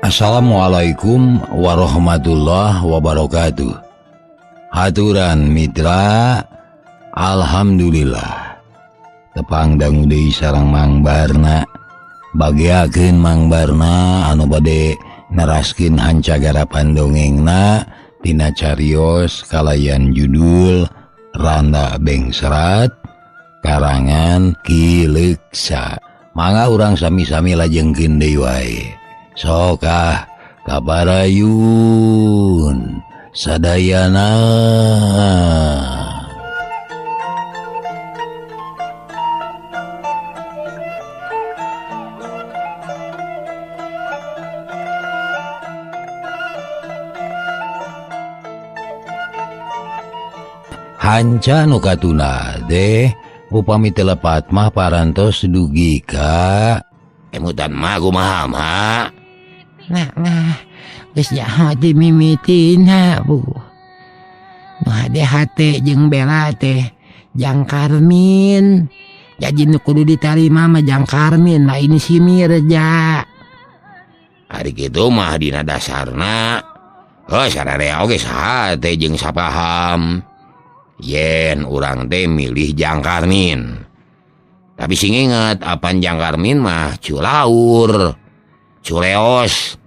Assalamualaikum warahmatullahi wabarakatuh. Haturan mitra, alhamdulillah tepang dangu deui sareng Mang Barna. Bagiakeun Mang Barna anu bade neraskeun hancagarapan dongengna tina carios kalayan judul Randa Bengsrat karangan Ki Leuksa. Mangga urang sami-sami lajengkeun deui wae. Sokah kabarayun sadayana. Hanca nu katuna teh upami teu lepat mah parantos dugi ka emutan mah kumaha mah. Nah, geus jahat dimimitina bu. Nu hade hate jeung Bella teh jang Karmin. Jadi nu kudu ditarima mah jang Karmin, mah ini si Mirja. Ari kitu mah dina dasarna heuh sararea oge saha teh jeung sapaham. Yen urang teh milih jang Karmin. Tapi sing inget apan jang Karmin mah culaur, culeos.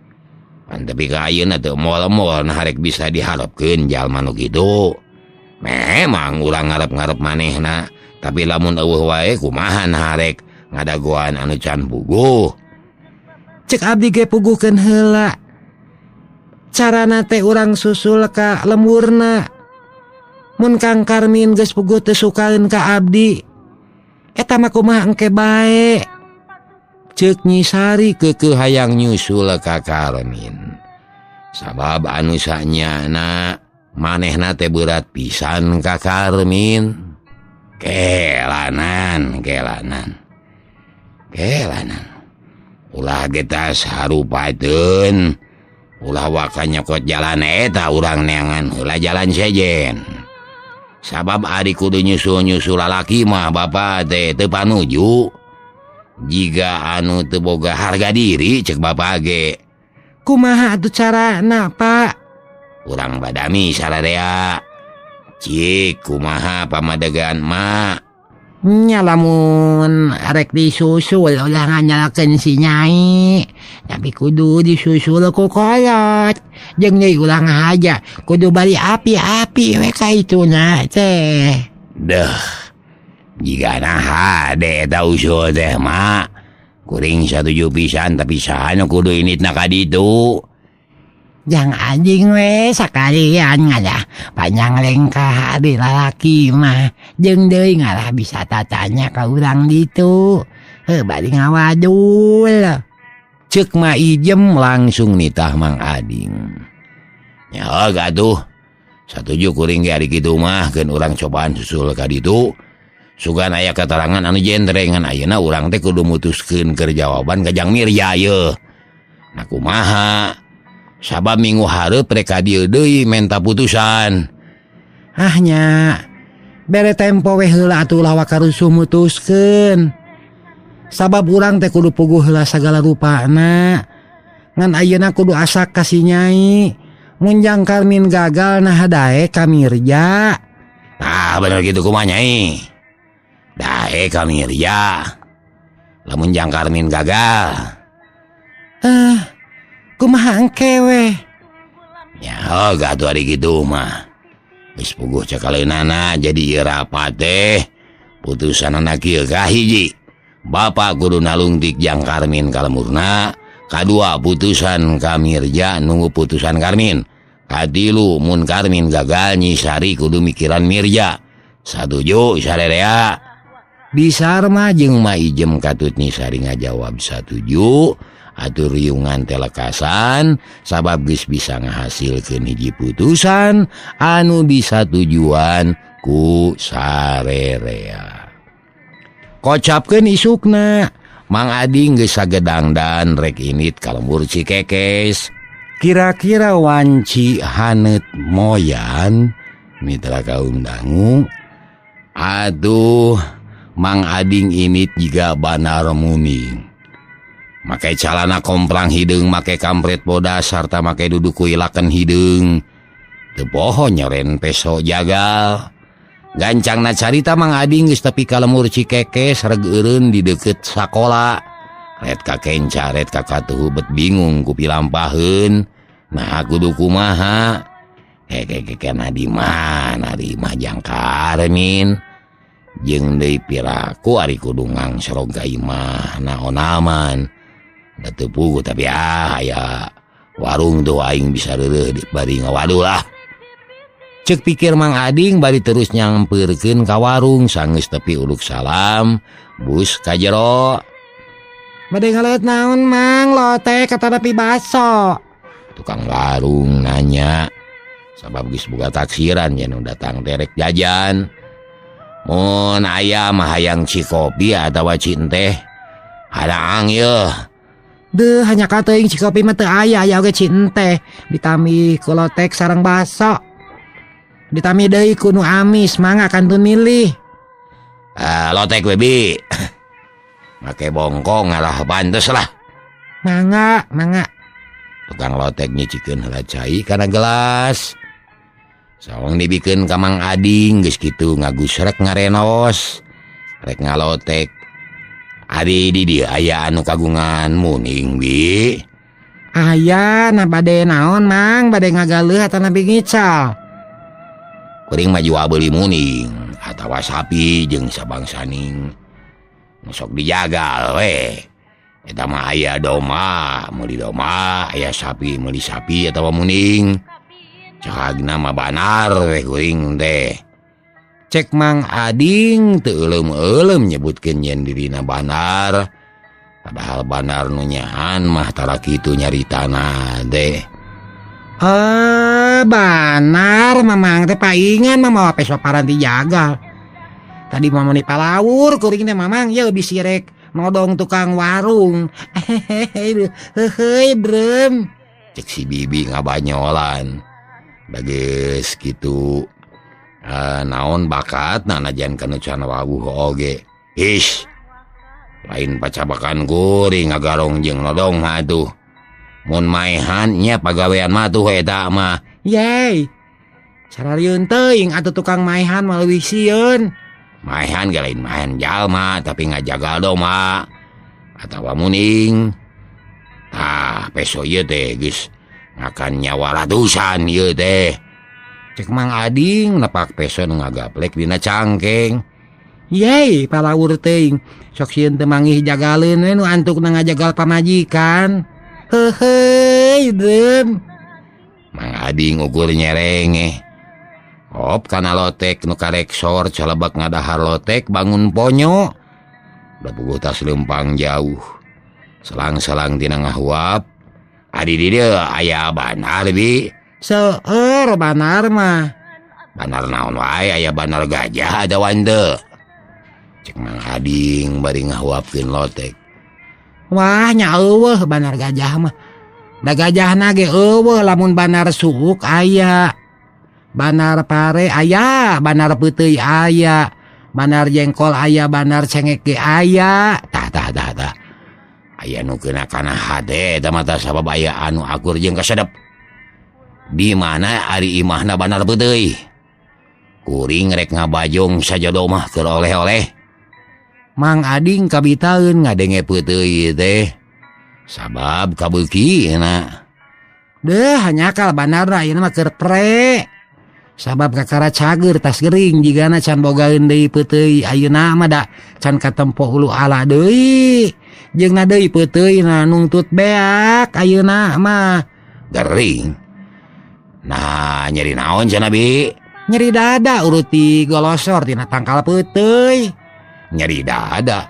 Pan tapi ka ayeuna teu moal-moal nah rek bisa diharapkeun jalma nu kitu. Memang urang ngarep-ngarep manehna, tapi lamun eueuh wae kumaha nah rek ngadagoan anu can puguh. Cek abdi ge puguhkeun heula. Carana teh urang susul ka lemburna. Mun Kang Karmin geus puguh teu sukaeun ka abdi, eta mah kumaha engke bae. Ceuk Nyi Sari keukeuh hayang nyusul ka Karmin. Sabab anu sanyana manehna teh berat pisan ka Karmin. Kelanan, kelanan. Kelanan. Ulah getas harupateun. Ulah waka nyokot jalan eta urang neangan heula jalan sejen. Sabab ari kudu nyusul-nyusul lalaki mah bapa teh teu panuju. Jiga anu teu boga harga diri cek bapa ge. Kumaha atuh carana, Pak? Urang badami sararea. Cik kumaha pamadegan mak? Nya lamun rek disusul ulah nganyalakeun si Nyai. Tapi kudu disusul ku kolot. Jeung deui ulah ngahaja kudu bari api-api we ka ituna teh. Deuh. Jika nah hade eta usul teh mak. Kuring satuju pisan tapi saha nu kudu initna ka ditu. Jang anjing we sakalian ngalah panjang lengkah ari lalaki mah jeung deui ngalah bisa tatanya ka urang ditu. Heuh bari ngawadul. Ceuk Ma Ijem langsung nitah Mang Ading. Nya gaduh. Satuju kuring ge ari kitu mah keun urang cobaan susul ka ditu. Sugan aya keterangan anu jentre ngan ayeuna urang teh kudu mutuskeun keur jawaban ka Jang Mirja yeuh. Nah kumaha? Sabab minggu hareup rek ka dieu deui menta putusan. Ah nya, bere tempo we heula atuh ulah waka rusuh mutuskeun. Sabab urang teh kudu puguh heula sagala rupana. Ngan ayeuna kudu asak ka si Nyai. Mun Jang Karmin gagal nah daek ka Mirja. Tah bener kitu kumaha Nyai? Daek ka Mirja. Lamun Jang Karmin gagal. Kumaha engke we? Nya heuh atuh ari kitu mah. Geus puguh cakaleunana jadi ieu rapat teh. Putusanana kieu kahiji. Bapak kudu nalungtik Jang Karmin ka lemurna. Kadua putusan ka Mirja nunggu putusan Karmin. Katilu mun Karmin gagal Nyi Sari kudu mikiran Mirja. Satuju sarerea. Bisarma jeung Ma Ijem katut Nyi Sari ngajawab satuju. Atur riungan telekasan sabab geus bisa ngahasilkeun hiji putusan anu bisa tujuan ku sarerea. Kocapkeun isukna Mang Ading geus sagedangdan rek init ka lembur Cikekes. Kira-kira wanci haneut moyan mitra kaum dangu. Aduh, Mang Ading init jiga banar muning. Make calana komplang hideung, make kampret bodas sarta make duduk kuilaken hideung. Teu poho nyoren peso jagal. Gancangna carita Mang Ading geus tepi ka lemur Cikekes reg eureun di deukeut sakola. Ret ka kenca ret ka katuhu bet bingung ku pilampaheun. Nah kudu kumaha? Hekekekena di mana di imah jang Karmin. Jeung deui piraku ari kudu ngangsrog ka imah naon-naman. Da teu puguh tapi aya warung tuh aing bisa reureuh bari ngawaduh lah. Cek pikir Mang Ading bari terus nyampeurkeun ka warung sanggeus tepi uluk salam bus ka jero. Bade ngaleut naon Mang lotek katanapi baso. Tukang warung nanya sabab geus boga taksiran yen nu datang terek jajan. Mun aya mah hayang cikopi atawa cinteh hadaang yeuh. Deuh hanya kateuing cikopi mah teu aya, aya oge cinteh ditami ku lotek sareng baso. Ditami deui ku nu amis mangga kantun milih. Lotek we bi. Make bongkong ngarah pantes lah. Mangga, mangga. Tukang lotek nyicikeun heula cai kana gelas. Sawang dibikeun ka Mang Ading geus kitu ngagusrek ngarenos. Rek ngalotek. Ari di dieu aya anu kagungan muning bi. Aya na bade naon Mang, bade ngagaleuh atanapi ngical. Kuring mah jual beuli muning atawa sapi jeung sabangsaning. Nu sok dijagal we. Eta mah aya domba, meuli domba, aya sapi, meuli sapi atawa muning. Cahagna mah banar we kuring teh. Cek Mang Ading teu euleum-euleum nyebutkeun yen dirina banar. Padahal banar nu nyahan mah tara kitu nyaritana teh. Banar Mamang teh paingan mah mawa peso paranti jagal. Tadi mah meuni palawur kuring teh Mamang ye bisi rek nodong tukang warung. Hehehe brem. Cek si Bibi ngabanyolan. Bageus kitu. Naon bakat nanajan kanu can wawuh oge. Ish. Lain pacabakan kuring ngagarong jeung nodong mah atuh. Mun maehan nya pagawean mah tuh eta mah. Yey. Sararieun teuing atuh tukang maehan mah leuwih sieun. Maehan ge lain maehan jalma tapi ngajagal domba atawa muning. Tah peso ieu teh geus ngakan nyawa ratusan ieu teh. Cek Mang Ading nepak peso nu ngagaplek dina cangkeng. Yey, palawur teuing. Sok sieun teu manggih jagaleun we nu antukna ngajagal pamajikan. Heuheuy, deum. Mang Ading ukur nyerengeh. Hop kana lotek nu kareksor calebak ngadahar lotek bangun ponyo. Da puguh tas leumpang jauh. Selang-selang tina ngahuap. Adi di dieu aya banar bi. Seueur banar mah. Banar naon wae aya banar gajah ada wande. Cek Mang Ading bari ngahuapkeun lotek. Wah nya eueuh banar gajah mah. Da gajahna ge eueuh lamun banar suuk aya. Banar pare aya, banar peuteuy aya, banar jengkol aya, banar cengek ge aya. Tah tah tah tah. Aya nu keuna kana hate eta mah tah sabab aya anu akur jeung kasedep. Di mana ari imahna banar peuteuy. Kuring rek ngabajong sajodo mah keur oleh-oleh. Mang Ading kabitaeun ngadenge peuteuy teh. Sabab kabeukina. Deuh hanyakal banarna ayeuna mah keur pre. Sabab kakara cager tas gering jigana can bogaeun deui peuteuy ayeuna mah da can katempo hulu ala deui. Jeung na deui peuteuy na nungtut beak ayeuna mah gering. Nah nyeri naon cenah bi? Nyeri dada uruti golosor tina tangkal peuteuy. Nyeri dada.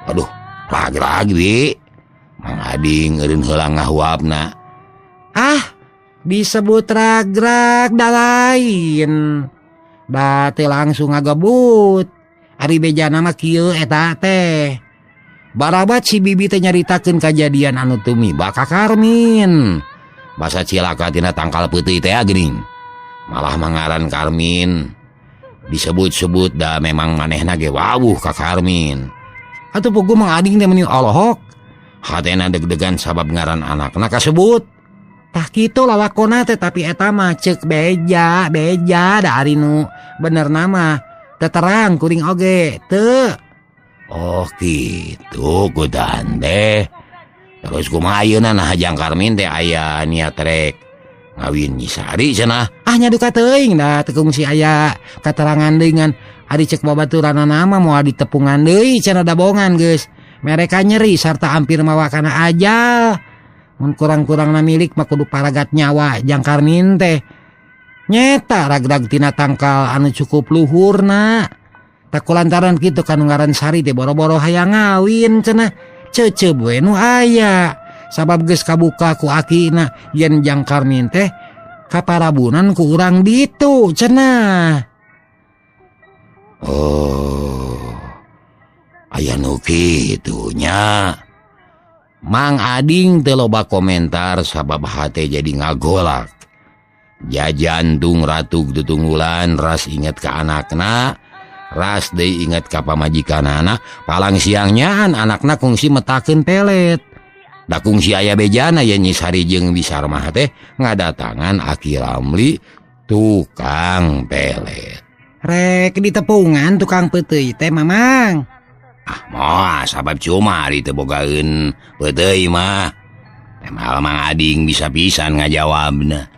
Aduh, ragrag bi. Mang Ading eureun heula ngahuapna. Ah, disebut ragrag da lain. Da teu langsung ngagebut. Ari bejana mah kieu eta teh. Barabat si Bibi teh nyaritakeun kajadian anu tumiba ka Karmin. Basa cilaka tina tangkal peuteui teh geuning. Malah mangaran Karmin disebut-sebut da memang manehna ge wawuh ka Karmin. Atuh puguh Mang Ading teh meni olohok. Hatena deg-degan sabab ngaran anakna kasebut. Tah kitu lalakona teh tapi eta mah ceuk beja beja da ari nu bener nama teu terang kuring oge teu. Oh kitu kudan teh. Terus kumaha ayeuna nah Jang Karmin teh aya niat rek ngawin Nyi Sari cenah. Ah nya duka teuing da teu kungsi aya katerangan deui ngan ari ceuk babaturanana mah moal ditepungan deui cenah dabongan geus. Mereka nyeri sarta hampir mawa kana ajal. Mun kurang-kurangna milik mah kudu paragat nyawa Jang Karmin teh. Nyeta rag-rag tina tangkal anu cukup luhurna. Tak kulantaran kitu kanu ngaran Sari teh boro-boro hayang ngawin cenah. Ceuceub we nu aya. Sabab geus kabuka ku akina yen Jang Karmin teh kaparabunan ku urang ditu cenah. Oh. Aya nu kitu nya. Mang Ading teu loba komentar sabab hate jadi ngagolak. Jajantung ratug tutunggulan ras inget ka anakna, ras deui inget ka pamajikanana, palang siangnyahan anakna kungsi metakeun pelet. Da kungsi aya bejana yen Nyi Sari jeung Bi Sarmah teh ngadatangan Aki Ramli tukang pelet. Rek ditepungan tukang peuteuy teh Mamang. Ah moal sabab cuma ari teu bogaeun peuteuy mah. Teh mal Mang Ading bisa pisan ngajawabna.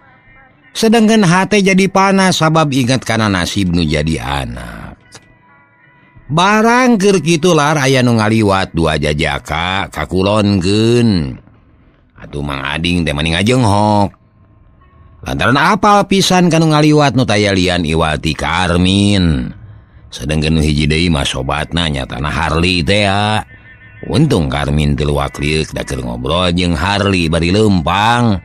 Sedangkan hate jadi panas sabab ingat kana nasib nu jadi anak. Barang keur kitu lar aya nu ngaliwat dua jajaka kakulonkeun. Atuh Mang Ading teh mani ngajenghok. Lantaran apal pisan kanu ngaliwat nu taya lian iwati Karmin. Sedangkan nu hiji deui mah sobatna nyatana Harley teh ya. Untung Karmin teu luak lieuk da keur ngobrol jeung Harley bari leumpang.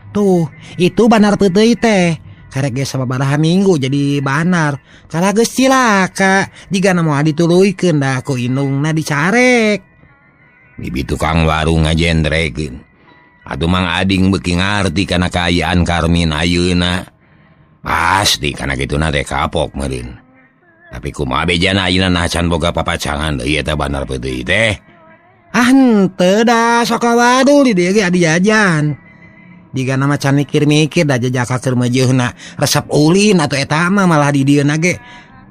Tuh, itu banar peuteuy teh. Karek ge sababaraha minggu jadi banar. Kalah geus cilaka, jigana moal dituluykeun da ku indungna dicarek. Bibi tukang warung ngajendrekeun. Atuh Mang Ading beuki ngarti kana kaayaan Karmin ayeuna. Pasti kana kituna teh kapok meureun. Tapi kumaha bejana ayeuna nah can boga papacangan deui eta banar peuteuy teh. Ah henteu da sok wadul di dieu ge adi jajan. Jika nama can mikir-mikir da jajaka keur meujeuhna resep ulin atau eta mah malah di dieu na ge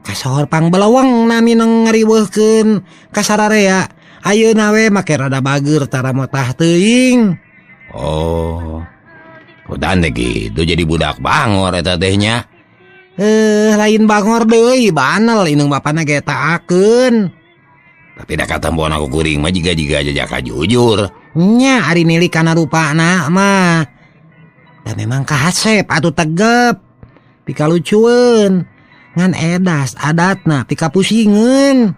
kasohor pangbeleweng na mineng ngariweuhkeun ka sararea. Ayeuna we make rada bager tara motah teuing. Oh. Udan teh kitu jadi budak bangor eta teh nya. Lain bangor deui, banel indung bapana ge taakeun. Tapi da katempoan aku kuring mah jiga-jiga jajaka jujur. Nya ari milik kana rupana mah. Da memang kahasep atuh tegep. Pikalucueun. Ngan edas adatna pikapusingeun.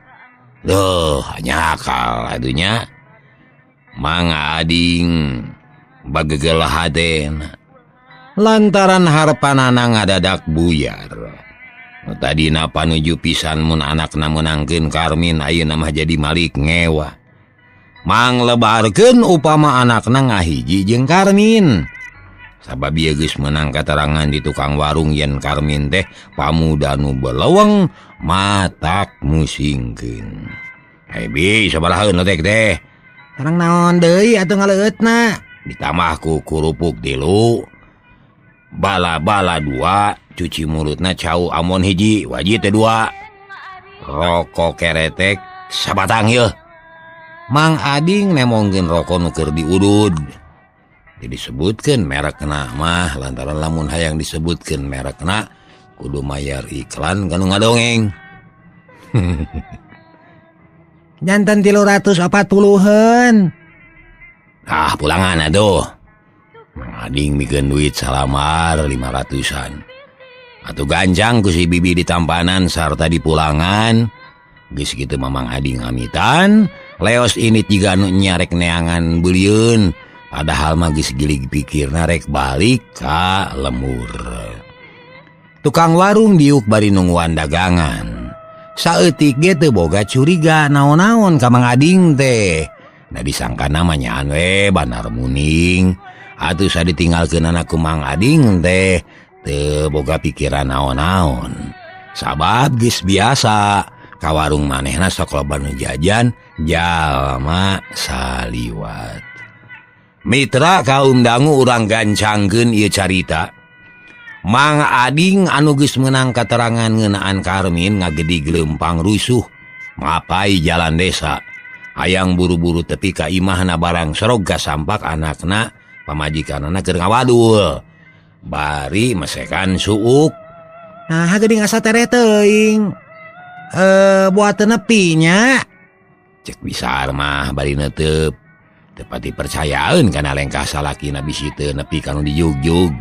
Duh, nyakal atuh nya. Mang Ading bagegel hatena. Lantaran harpanana ngadadak buyar. Nu tadina panuju pisan mun anakna meunangkeun Karmin ayeuna mah jadi malik ngewa. Manglebarkeun upama anakna ngahiji jeung Karmin. Sabab ieu geus meunang katerangan di tukang warung yen Karmin teh pamuda nu beleweng matak musingkeun. Hei bi, sabarahaeun letek teh? Tarang naon deui atuh ngaleueutna? Ditambah ku kurupuk 3, bala-bala 2, cuci mulutna cau amon 1, wajib teh 2. Rokok keretek sabatang yeuh. Mang Ading nemongkeun rokok nu keur diudud. Jadi disebutkeun merekna mah lantaran lamun hayang disebutkeun merekna kudu mayar iklan kanu ngadongeng. Jantan 340-an. Ah pulangan atuh. Mang Ading mikeun duit salamar 500-an. Atuh gancang ku si bibi ditampanan sarta dipulangan. Geus kitu Mamang Ading amitan, leos ini jiga nu nyarek neangan beulieun. Padahal mah geus gilig pikirna rek balik ka lemur. Tukang warung diuk bari nungguan dagangan. Saeutik ge teu boga curiga naon-naon ka Mang Ading teh. Nah disangkana mah nyaan we banar muning. Atuh saditinggalkeunana ku Mang Ading teh teu boga pikiran naon-naon. Sabab geus biasa ka warung manehna sok loba nu jajan jalma salila. kaliwat. Mitra kaum dangu urang gancangkeun ieu carita. Mang Ading anu geus meunang katerangan ngeunaan Karmin ngagedi gelempang rusuh mapai jalan desa. Hayang buru-buru tepi ka imahna barang sorog ka sampak anakna pamajikanana keur ngawadul. Bari mesekan suuk. Nah, geuning asa tereh teuing. Buat nepi nya. Cek Bisar mah bari neuteup. Teu pati percayaeun kana lengkah salakina bisi teu nepi ka nu dijugjug.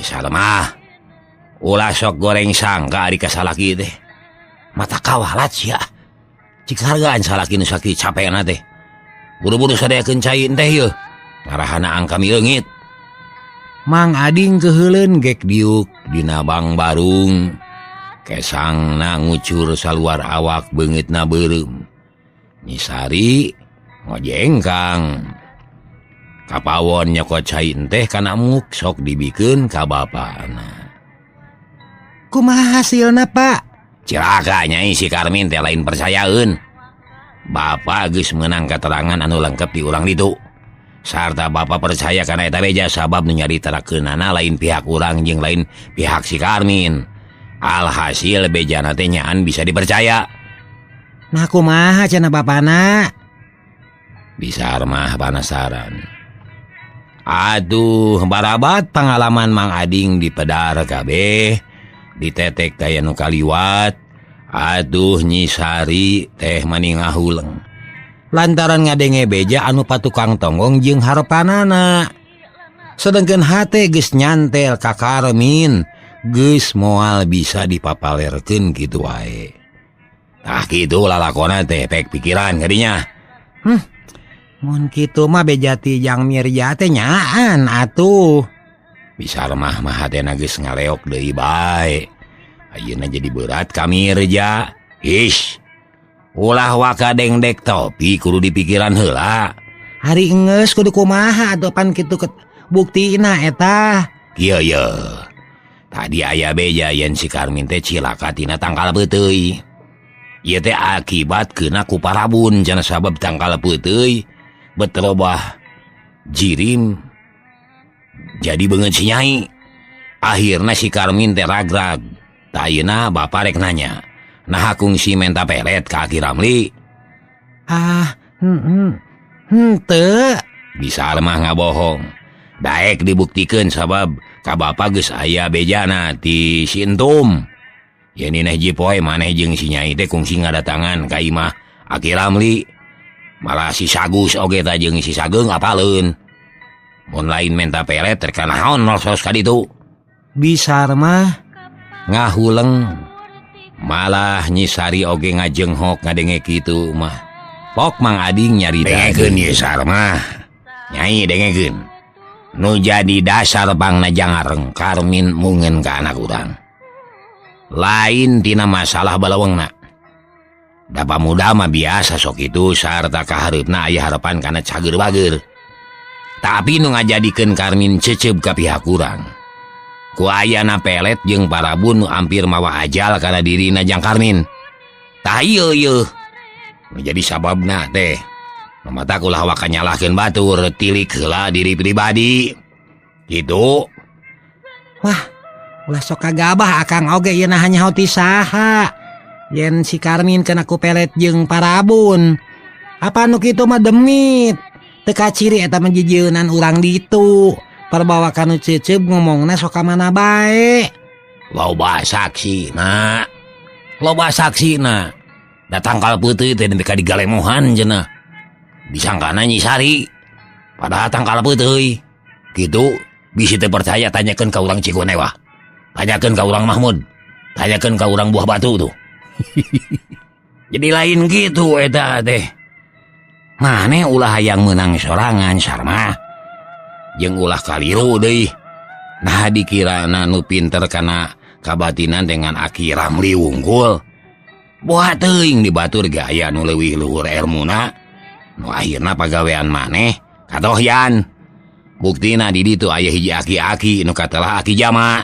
Salmah ulah sok goreng sangka ari ka salaki teh. Mata kawalat sia. Cik hargaan salaki nu sakieu capena teh. Buru-buru sadayakeun cai teh yeuh. Ngarahana angka mileungit. Mang Ading keheuleun gek diuk dina bang barung. Kesangna ngucur saluar awak beungeutna beureum. Nyisari ngojengkang. Kapawon nyokot cai teh kana muk sok dibikeun ka bapana. Kumaha hasilna, Pak? Cilaka nyai si Karmin teh lain percayaeun. Bapa geus meunang katerangan anu lengkap di urang ditu. Sarta bapa percaya kana eta beja sabab nu nyaritakeunana lain pihak urang jeung lain pihak si Karmin. Alhasil bejana teh nyaan bisa dipercaya. Nah kumaha cenah bapana? Bisar mah panasaran. Aduh, barabat pengalaman Mang Ading di pedar kabeh, ditetek teh nu kaliwat. Aduh, Nyisari teh mani ngahuleng. Lantaran ngadenge beja anu patukang tonggong jeung harepanana. Sedengkeun hate geus nyantel ka Karmin, geus moal bisa dipapalerkeun kitu wae. Tah kitu lalakona teh pek pikiran kadinya. Mun kitu mah bejati jang Mirja teh nyaan atuh. Bisa remah mah hatena geus ngaleok deui bae. Ayeuna jadi berat ka Mirja. Ish. Ulah waka dengdek topi kudu dipikiran heula. Hari enggeus kudu kumaha atuh pan kitu buktina eta. Kieu ye. Tadi aya beja yen si Karmin teh cilaka tina tangkal peuteuy. Ieu teh akibat keuna ku parabun cenah sabab tangkal peuteuy beterobah jirim jadi beungeut si Nyai. Akhirna si Karmin teh ragrag. Tah ayeuna bapa rek nanya, naha kungsi menta pelet ka Aki Ramli? Henteu. Bisa mah ngabohong. Daek dibuktikeun sabab ka bapa geus aya bejana ti si Entum. Yen nineh jipoe maneh jeung si Nyai teh kungsi ngadatangan ka imah Aki Ramli. Malah si Sagus oge ta jeung si Sageung apaleun. Mun lain menta pelet rek naon nosos ka ditu. Bisar mah ngahuleng. Malah Nyisari oge ngajenghok ngadenge kitu mah. Pok Mang Ading nyarita. Dengekeun ieu Sarmah. Nyai dengekeun. Nu jadi dasar pangna jangareng Karmin mungen ka anak urang. Lain tina masalah balawengna. Da pamuda mah biasa sok itu sarta kahareupna aya harapan kana cager bager. Tapi nu ngajadikeun Karmin cecep ka pihak urang. Ku ayana pelet jeung parabun nu ampir mawa ajal kana dirina jang Karmin. Tah ieu ieu. Nu jadi sababna teh. Mata ulah waka nyalahkeun batur tilik heula diri pribadi. Kitu. Wah, ulah sok kagabah akang oge ieu nah nyaho ti saha. Yen si Karmin kena ku pelet jeung parabun. Apa nu kitu mah demit. Teu kaciri eta mah jijeunan urang ditu. Perbawa kanu cecep ngomongna sok ka mana bae. Loba saksina. Loba saksina. Da tangkal peuteui teh nepi ka digalemohan cenah. Disangkana Nyisari. Padahal tangkal peuteui. Kitu bisi teu percaya tanyakeun ka urang Cikonewa. Tanyakeun ka urang Mahmud. Tanyakeun ka urang Buah Batu tuh. Jadi lain gitu eta teh. Mane ulah hayang meunang sorangan Sarma. Jeung ulah kaliru deui. Nah dikirana nu pinter kana kabatinan dengan Aki Ramli wungkul. Boa teuing dibatur ge aya nu leuwih luhur elmuna. Nu akhirna pagawean maneh katohyan. Buktina di ditu aya hiji aki-aki nu katelah Aki Jama.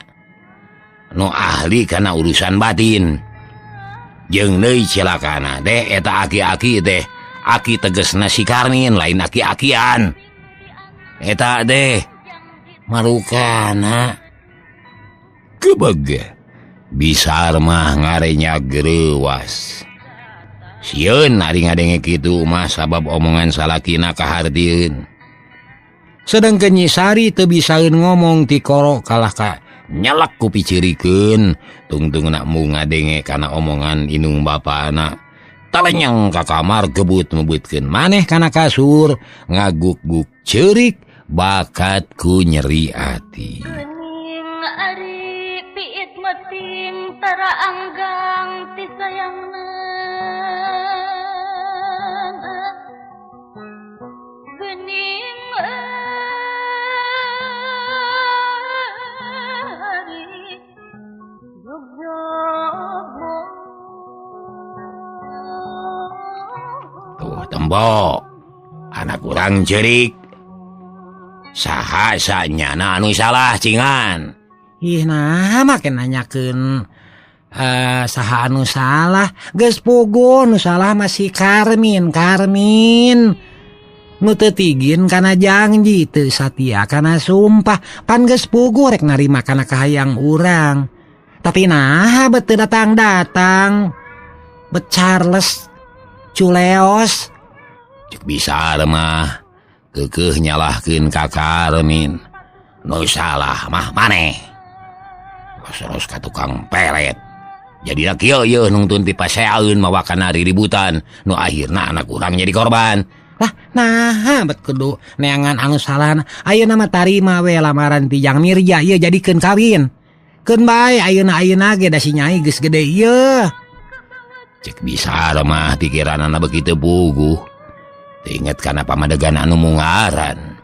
Nu ahli kana urusan batin. Jeung deui cilakana teh eta aki-aki teh Aki tegesna si Karmin lain aki-akian. Eta deh marukana. Kebeg Bisar mah ngarenya gereuwas. Sieun ari ngadenge kitu mah sabab omongan salakina kahartieun. Sedengkeun Nyi Sari teu bisaeun ngomong ti koro kalah ka nyelek ku picirikeun tungtungna mung ngadenge kana omongan indung bapana. Talenyeng ka kamar gebut mebutkeun maneh kana kasur ngaguk-guk ceurik bakat ku nyeri ati. Geuning ari piit meting tara anggang ti sayangna. Geuning ari jog-jog. Tuh tembok anak urang ceurik. Saha sanyana anu salah cingan. Ih nah make nanyakeun saha anu salah. Geus puguh nu salah mah si Karmin. Karmin nu teu tigin kana janji, teu satia kana sumpah. Pan geus puguh rek narima kana kahayang urang. Tapi nah bet teu datang-datang. Bet Charles Culeos. Cek bisa mah keukeuh nyalahkeun ka Karmin. Nu salah mah maneh. Terus ka tukang pelet. Jadina kieu yeuh nungtun ti paseaeun mawa kana riributan nu akhirna anak urang jadi korban. Lah nah bet kudu neangan anu salahna. Ayeuna mah tarima we lamaran ti Jang Mirja ieu jadikeun kawin. Keun bae ayeuna-ayeuna ge da si Nyai geus gede ieu. Cek bisa mah pikiranana begitu puguh. Teu inget kana pamadegan anu mungaran.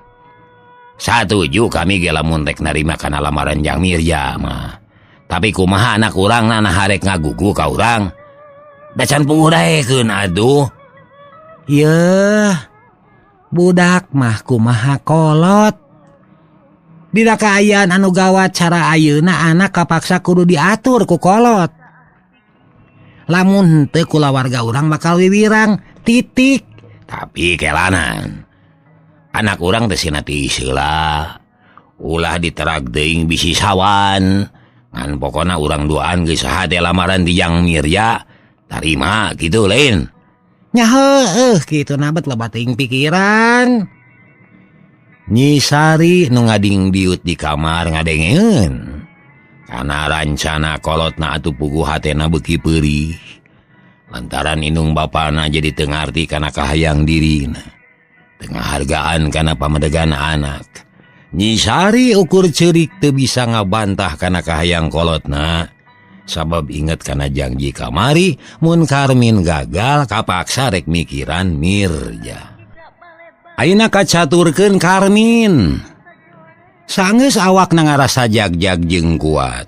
Satuju kami ge lamun rek narima kana lamaran Jang Mirja mah. Tapi kumaha anak urang na harek ngagugu ka urang. Da can puguh daekeun atuh. Yeuh, budak mah kumaha kolot. Dina kaayaan anu gawat cara ayeuna anak kapaksa kudu diatur ku kolot. Lamun henteu kulawarga urang bakal wiwirang titik. Tapi kelanan anak urang teh sina tiis heula. Ulah diterak teuing bisi sawan. Ngan pokona urang duaan geus saha teh lamaran ti Jang Mirja tarima kitu lain. Nya heueuh kitu na bet loba teuing pikiran. Nyi Sari nu ngading diut di kamar ngadengeun. Kana rancana kolotna atuh puguh hatena beuki peurih. Lantaran indung bapana jadi teu ngarti kana kahayang dirina. Teu ngahargaan kana pamedegan anak. Nyi Sari ukur ceurik teu bisa ngabantah kana kahayang kolotna. Sabab inget kana janji kamari mun Karmin gagal kapaksa rek mikiran Mirja. Ayeuna kacaturkeun Karmin. Sanggeus awakna ngarasa jag-jag jeung kuat.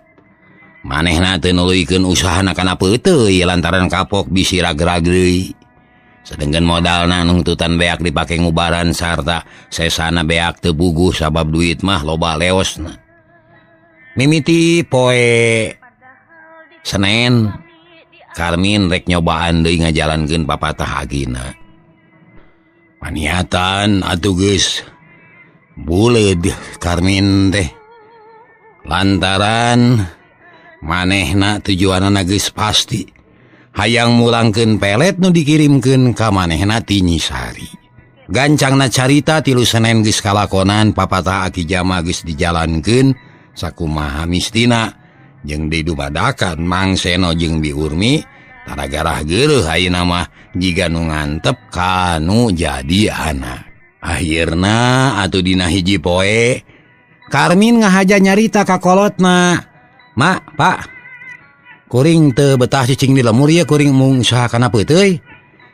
Manehna teu nuluykeun usahana kana peuteuy lantaran kapok bisi ragrag deui. Sedengkeun modalna nungtutan beak dipake ngubaran sarta sesana beak teu puguh sabab duit mah loba leosna. Mimiti poe Senen Karmin rek nyobaan deui ngajalankeun papatah agina. Paniatan atuh geus buleud Karmin teh. Lantaran manehna tujuanana geus pasti hayang mulangkeun pelet nu dikirimkeun ka manehna ti Nyi Sari. Gancangna carita tilu Senen geus kalakonan papatah Aki Jama geus dijalankeun sakumaha mistina jeung didumadakan Mang Seno jeung Bi Urmi taragarah geureuh ayeuna mah jiga nu ngantep kanu jadi anak. Akhirna atuh dina hiji poe Karmin ngahaja nyarita ka kolotna. Mak, Pak, kuring teu betah cicing di lemur ieu kuring mung usaha kana peuteuy.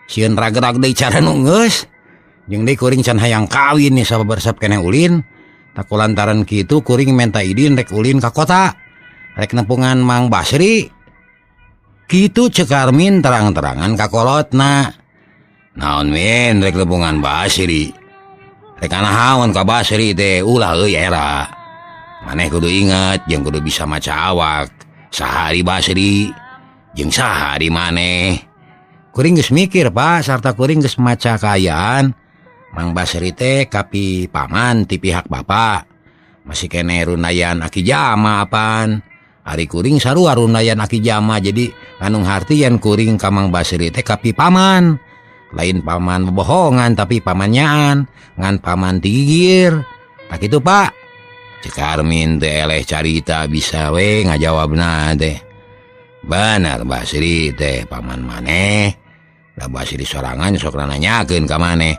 Sieun ragrag deui cara nu geus. Jeung deui kuring can hayang kawin nih sabab resep keneh ulin. Tak kulantaran kitu kuring menta idin rek ulin ka kota. Rek nepungan Mang Basri. Kitu ceuk Karmin terang-terangan ka kolotna. Naon min rek nepungan Basri. Rek anahaon ka Basri teh ulah euy era. Maneh kudu inget jeung kudu bisa maca awak. Saha ari Basri jeung saha ari maneh. Kuring geus mikir Pak sarta kuring geus maca kaayaan Mang Basri teh kapi paman ti pihak bapak. Masih kene runayan aki jama apan. Ari kuring sarua runayan aki jama jadi ngandung harti yen kuring ka Mang Basri teh kapi paman. Lain paman bohongan tapi pamanyaan ngan paman tigigir. Tak kitu Pak. Cek Karmin teh eleh carita bisa we ngajawabna teh. Benar Basri teh paman maneh. Da Basri sorangan sok nanyakeun ka maneh.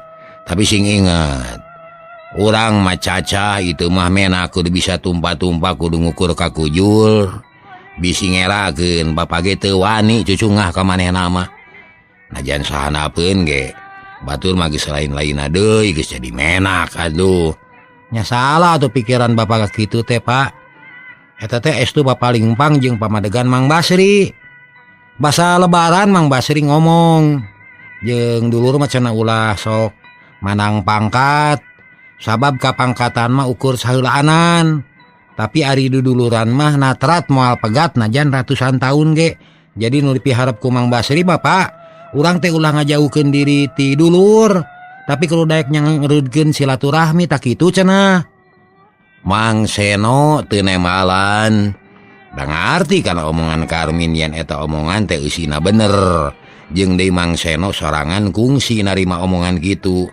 Tapi sing inget, urang mah cacah itu mah mena kudu bisa tumpah-tumpah kudu ngukur ka kujur. Bisi ngerakeun bapak ge teu wani cucungah ka manehna mah. Najan sahanapeun ge batur mah geus lain-lainna deui geus jadi menak aduh. Nya salah tuh pikiran bapak kitu teh Pak. Eta teh estu bapak lingpang jeung pamadegan Mang Basri. Basa lebaran Mang Basri ngomong jeung dulur mah cenah ulah sok manang pangkat. Sabab kapangkatan mah ukur saheulaanan. Tapi ari duduluran mah natrat moal pegat najan ratusan tahun ge. Jadi nu dipiharep ku Mang Basri bapak, urang teh ulah ngajauhkeun diri ti dulur. Tapi kalau daek nyangrudkeun silaturahmi tak kitu cenah. Mang Seno teu nemalan. Da ngarti kana omongan Karmin yen eta omongan teh eusina bener. Jeung deui Mang Seno sorangan kungsi narima omongan kitu.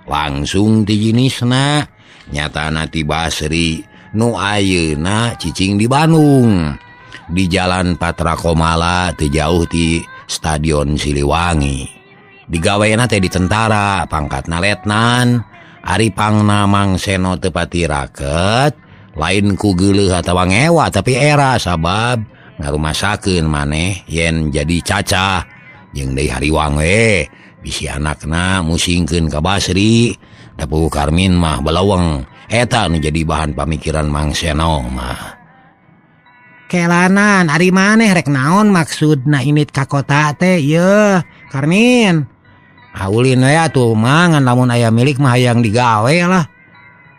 Langsung ti jinisna nyatana ti Basri nu ayeuna cicing di Bandung. Di Jalan Patrakomala teu jauh ti Stadion Siliwangi. Digawena teh di tentara, pangkatna letnan. Ari pangna Mang Seno teu pati raket, lain ku geuleuh atawa ngewa tapi era sabab ngarumasakeun maneh yen jadi cacah. Jeung deui hariwang we bisi anakna musingkeun ka Basri, da puguh Karmin mah balaweng. Eta nu jadi bahan pamikiran Mang Seno mah. Kelanan ari maneh rek naon maksudna init ka kota teh yeuh Karmin. Aulin we atuh mah ngan lamun aya milik mah hayang digawe lah.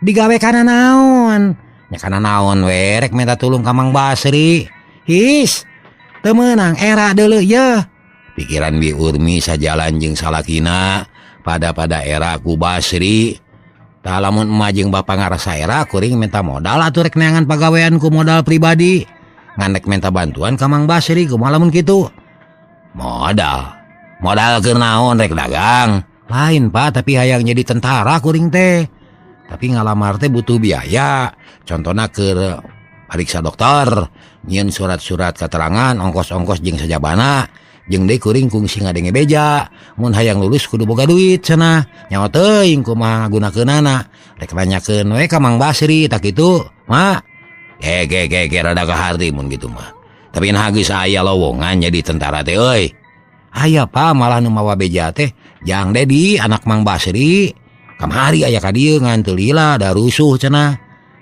Digawe kana naon? Nya kana naon we rek minta tulung ka Mang Basri. His, teu meunang era deuleu yeuh. Pikiran Bi Urmi sajalan jeung salakina pada era ku Basri. Tah lamun emak jeung bapa ngarasa era kuring minta modal atuh rek neangan pagawean ku modal pribadi. Ngan rek minta bantuan ka Mang Basri kumaha lamun kitu? Modal. Modal keur naon rek dagang? Lain Pak, tapi hayang jadi tentara kuring teh. Tapi ngalamar teh butuh biaya. Contohna keur pariksa dokter, nyieun surat-surat keterangan, ongkos-ongkos jeung sajabana. Jeung deui kuring kungsi ngadenge beja. Mun hayang lulus kudu boga duit cenah. Nyawa teuing kumaha ngagunakeunana. Rek nanyakeun we ka Mang Basri tak kitu, Mak. Ge ge ge rada kaharti mun kitu mah. Tapi nah geus aya lowongan jadi tentara teh euy. Aya Pak malah nu mawa beja teh jang Dedi anak Mang Basri. Kamari aya ka dieu ngan teu lila da rusuh cenah.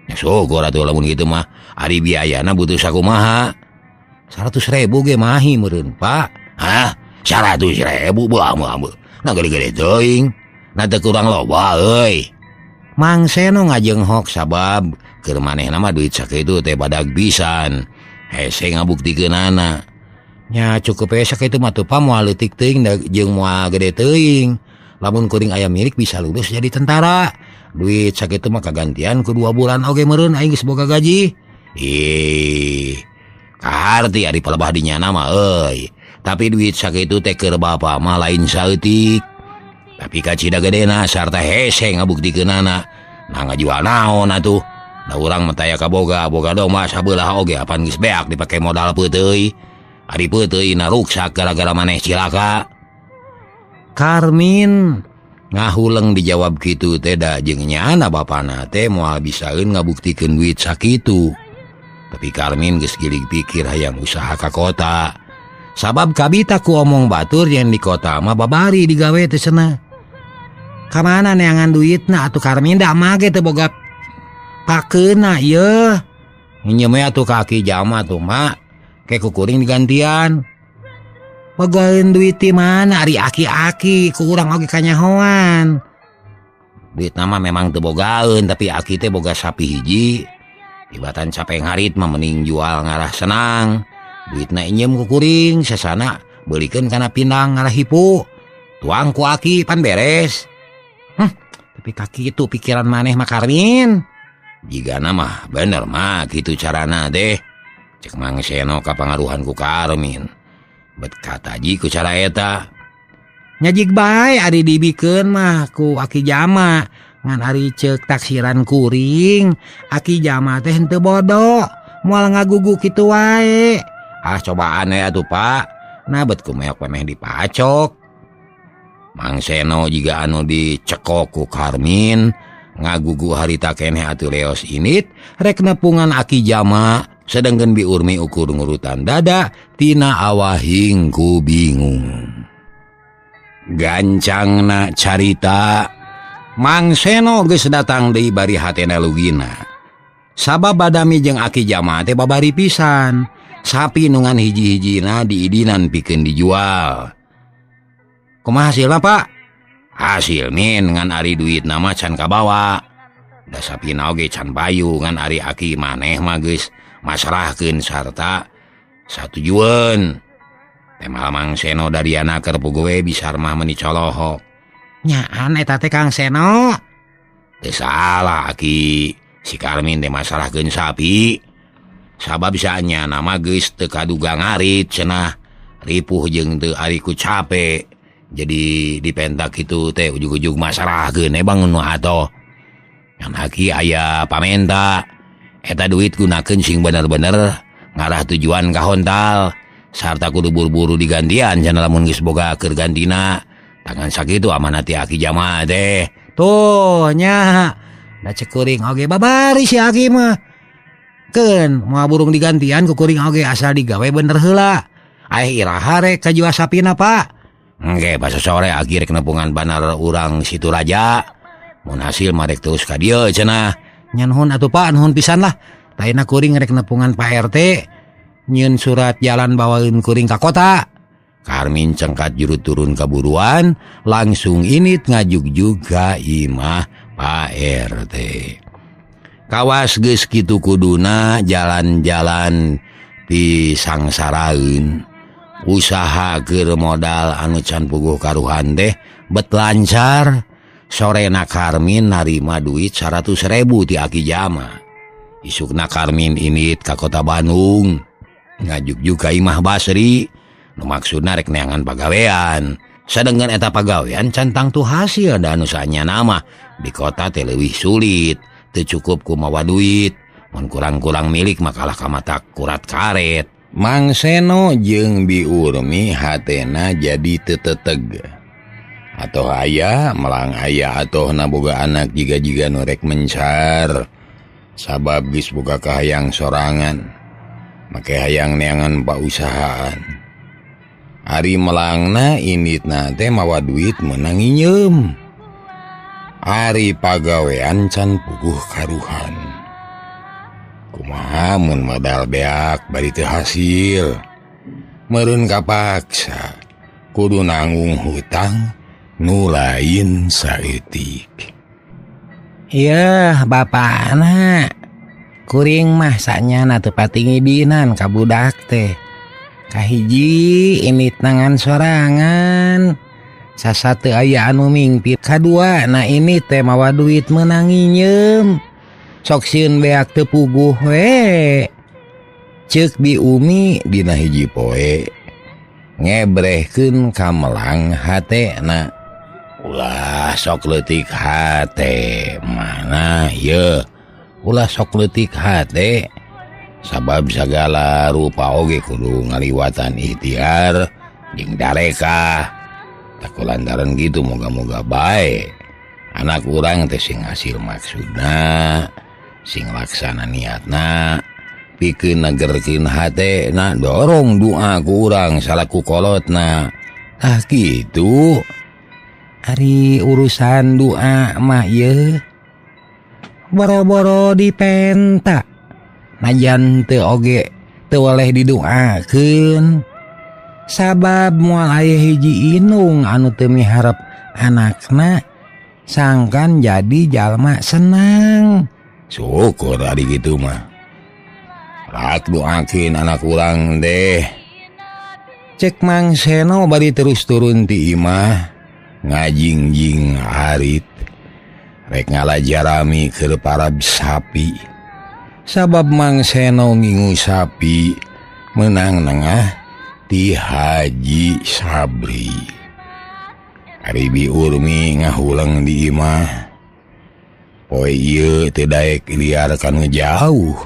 Nya syukur atuh lamun kitu mah. Ari biayana butuh sakumaha? 100.000 ge mahi meureun Pak. Hah? 100.000 beuh ameu. Nah gede-gede teuing. Nah teu kurang loba euy. Mang Seno ngajenghok sabab keur manehna mah duit sakitu teh badag pisan. Hese ngabuktikeunana. Nya cukup we sakitu mah tuh Pak moal leutik teuing jeung moal gede teuing. Lamun kuring aya milik bisa lulus jadi tentara. Duit sakitu mah kagantian ku 2 bulan oge meureun aing geus boga gaji. Ih, kaharti ari palebah di nyana mah euy. Tapi duit sakitu teh keur bapa mah lain saeutik. Tapi kacida gedena sarta hese ngabuktikeunana. Nah ngajual naon atuh? Da urang mah taya kaboga, boga domba sabelah oge apan geus beak dipake modal peuteuy. Ari peuteuy na ruksak gara-gara maneh cilaka. Karmin ngahuleng dijawab kitu teh da jeung nyana bapana teh moal bisaeun ngabuktikeun duit sakitu. Tapi Karmin geus gilig pikir hayang usaha ka kota. Sabab kabita ku omong batur yang di kota mah babari digawe teh cenah. Ka mana neangan duitna atuh Karmin da mah ge teu boga pakeuna yeuh. Nginjem we atuh ka aki jama tuh mak. Ke ku kuring digantian. Bogaeun duit ti mana ari aki-aki ku urang oge kanyahoan. Duit nama memang teu bogaeun tapi aki teh boga sapi hiji. Tibatan capek ngarit mah mending jual ngarah senang. Duitna injem ku kuring sasana Beulikeun kana pindang ngarahipu. Tuang ku aki pan beres. Tapi kaki itu pikiran maneh mah Karmin. Jigana mah bener mah kitu carana teh. Cek Mang Seno kapangaruhan ku Karmin. Bet kataji ku cara eta. Nyajig bae ari dibikeun mah ku Aki Jama. Ngan ari ceuk taksiran kuring, Aki Jama teh henteu bodoh, moal ngagugu kitu wae. Ah cobaan we atuh Pak. Nah bet ku meok pemeh dipacok. Mang Seno jiga anu dicekok ku Karmin ngagugu harita keneh atuh leos init rek nepungan Aki Jama sedengkeun Bi Urmi ukur ngurutan dada tina awahing ku bingung. Gancangna carita Mang Seno geus datang deui bari hatena lugina. Sabab badami jeung Aki Jama teh babari pisan. Sapi nu ngan hiji-hijina diidinan pikeun dijual. Kumaha hasilna Pak? Hasil min ngan ari duit nama can kabawa. Da sapina oge can payu ngan ari aki maneh mah geus masrahkeun sarta satujueun. Temal Mang Seno dariana keur puguh we bisar mah meuni colohok. Nyaan eta teh Kang Seno. Teu salah aki, si Karmin teh masrahkeun sapi. Sabab saanya nama geus teu kaduga ngarit cenah ripuh jeung teu ari ku cape. Jadi dipentak kitu teh ujug-ujug masrahkeun bangun nu atoh. Ngan aki aya pamenta eta duit gunakeun sing bener-bener ngarah tujuan ka hontal sarta kudu buru-buru digantian cenah lamun geus boga keur gantina. Tangan sakitu amanah ti Aki Jama teh. Tuh nya da ceuk kuring oge babari si aki mah. Keun moal burung digantian ku kuring oge asal digawe bener heula. Aeh iraha rek kajual sapina Pak? Engke pas sore aki rek nepungan banar urang Situ Raja. Mun hasil mah rek terus ka dieu cenah. Nya nuhun atuh Pak, nuhun pisan lah. Taina kuring rek nepungan Pak RT nyieun surat jalan bawaeun kuring ka kota. Karmin cengkat juru turun kaburuan langsung init ngajugjug ka imah Pak RT. Kawas geus kitu kuduna jalan-jalan pisangsaraeun. Usaha keur modal anu can puguh karuhan teh bet lancar. Sorena Karmin narima duit 100.000 ti Aki Jama. Isukna Karmin init ka kota Bandung ngajugjug ka imah Basri. Nu maksudna rek neangan pagawean. Sadengkeun eta pagawean can tangtu hasil da anu saanyana mah di kota teh leuwih sulit, teu cukup ku mawa duit. Mun kurang-kurang milik mah kalah ka mata kurat karet. Mang Seno jeung Bi Urmi hatena jadi teu teteg. Atoh aya melang aya atoh na boga anak jiga-jiga nu rek mencar. Sabab geus boga kahayang sorangan, make hayang neangan pausahaan. Ari melangna initna teh mawa duit meunang nginyeum. Ari pagawean can puguh karuhan. Kumaha mun modal beak bari teu hasil. Meureun kapaksa kudu nanggung hutang nu lain saeutik. Yeuh bapana, kuring mah sanyana teu patingidinan ka budak teh. Kahiji init nangan sorangan, sasa teu aya anu mingpit. Kadua na ini teh mawa duit meunang nginyeum. Sok sieun beak teu puguh we. Ceuk Bi Umi dina hiji poe ngebrehkeun ka melang hatena. Ulah sok leutik hate mana ye, ulah sok leutik hate. Sabab sagala rupa oge kudu ngaliwatan ikhtiar jeung darekah. Tak lantaran gitu moga-moga bae anak urang teh sing hasil maksudna, sing laksana niatna, pikeun negerkeun hatena, dorong doa ku urang salaku kolotna. Tah kitu. Ari urusan doa mah ieu boro-boro dipenta. Najan teu oge teu weleh didoakeun. Sabab moal aya hiji inung anu teu miharep anakna sangkan jadi jalma senang. Syukur ari kitu mah. Rak doakeun anak urang teh. Cek Mang Seno bari terus turun ti imah ngajingjing harit rek ngalajarami keur parab sapi. Sabab Mang Seno ngingu sapi menang nengah ti Haji Sabri. Ari Bi Urmi ngahuleng di imah. Poe ieu teu daek liar kanu jauh.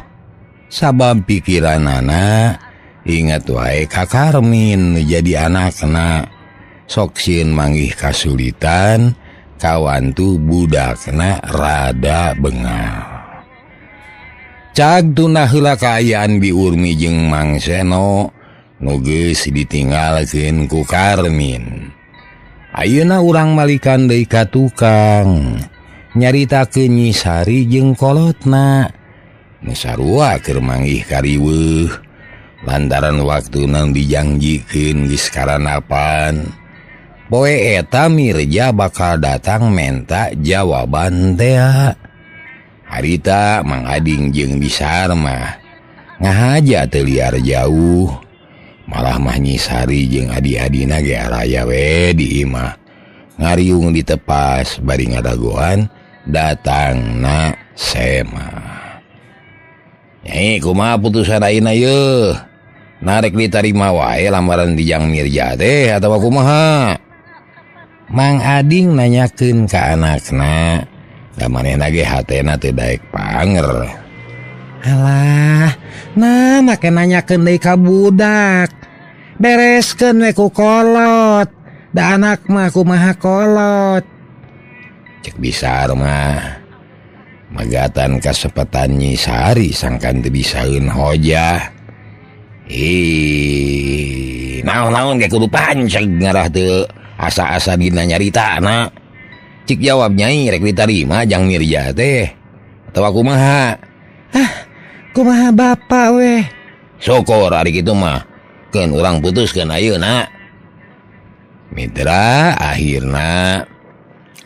Sabab pikiranana ingat wae ka Karmin jadi anakna. Sok sieun manggih kasulitan kawantu budakna rada bengal. Cag tunah heula kaayaan Bi Urmi jeung Mang Seno nu geus ditinggalkeun ku Karmin. Ayeuna urang malikan deui ka tukang nyaritakeun Nyi Sari jeung kolotna. Nu sarua keur manggih kariweuh lantaran waktuna dijangjikeun geus karanapan. Poe eta Mirja bakal datang menta jawaban tea. Harita Mang Ading jeung Bisar mah ngahaja teu liar jauh. Malah mah Nyi Sari jeung adi-adina ge araya we di imah. Ngariung ditepas bari ngadagoan datangna Sema. Nyai kumaha putusan ayeuna yeuh? Narek ditarima wae lamaran di Jang Mirja teh atawa kumaha? Mang Ading nanyakeun ka anakna. Da manehna ge hatena teu daek panger. Alah, nah make nanyakeun deui ka budak. Bereskeun we ku kolot. Da anak mah kumaha kolot. Cek Bisar mah magatan kasepetan Nyi Sari sangkan teu bisaeun hojah. Ih, naon-naon ge kudu panceg ngarah teu asa-asa dina nyaritana. Cik jawab nyai rek ditarima Jang Mirja teh atawa kumaha? Ah, kumaha bapak weh. Syukur ari kitu mah. Keun urang putuskeun ayeuna. Mitra akhirna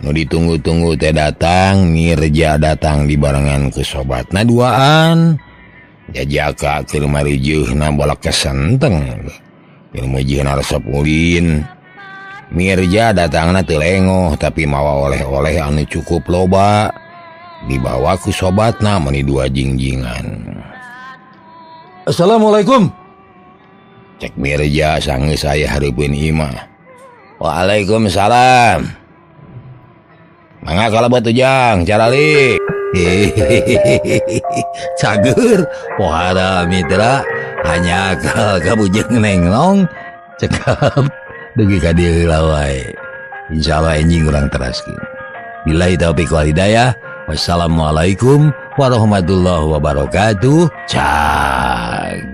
nu ditunggu-tunggu teh datang, Mirja datang dibarengan ku sobatna duaan. Jajaka keur marijeuhna bolak kesenteng. Keur meujeuhna resep ulin. Mirja datangna teu lengoh tapi mawa oleh-oleh anu cukup loba. Dibawa ku sobatna meuni dua jingjingan. Assalamualaikum. Cek Mirja sanggeus aya hareupeun imah. Waalaikumsalam. Mangga kalebet ujang caralik. Cager pohara mitra hanya akal kabujeng nenglong cekap dugi ka dieu heula wae. Insyaallah enjing urang teraskeun. Billahi taufiq wal hidayah. Wassalamualaikum warahmatullahi wabarakatuh. Cag.